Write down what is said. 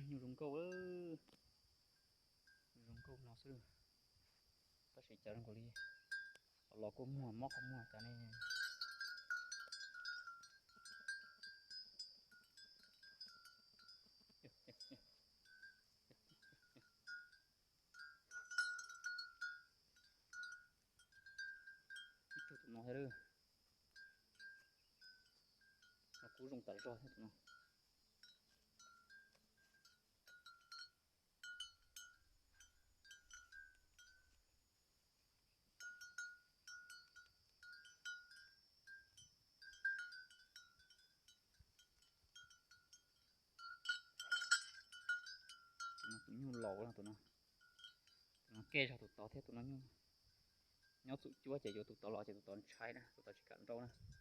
Nyuj zoo nkauj, zoo nkauj no xwb. Tab sis cas zoo nkaus li los kuj muag mob qhov muag cas ne. Ib tug tus no thiab, no kuj zoo tas zog thiab tus no. Tus no tus nyuj laus no, tus no, tus no kev zog tus tod thiab, tus no nyob txum cuab ces yuav tus tod los ces tus tod ntshai na, tus tod tsis kam nrauj na.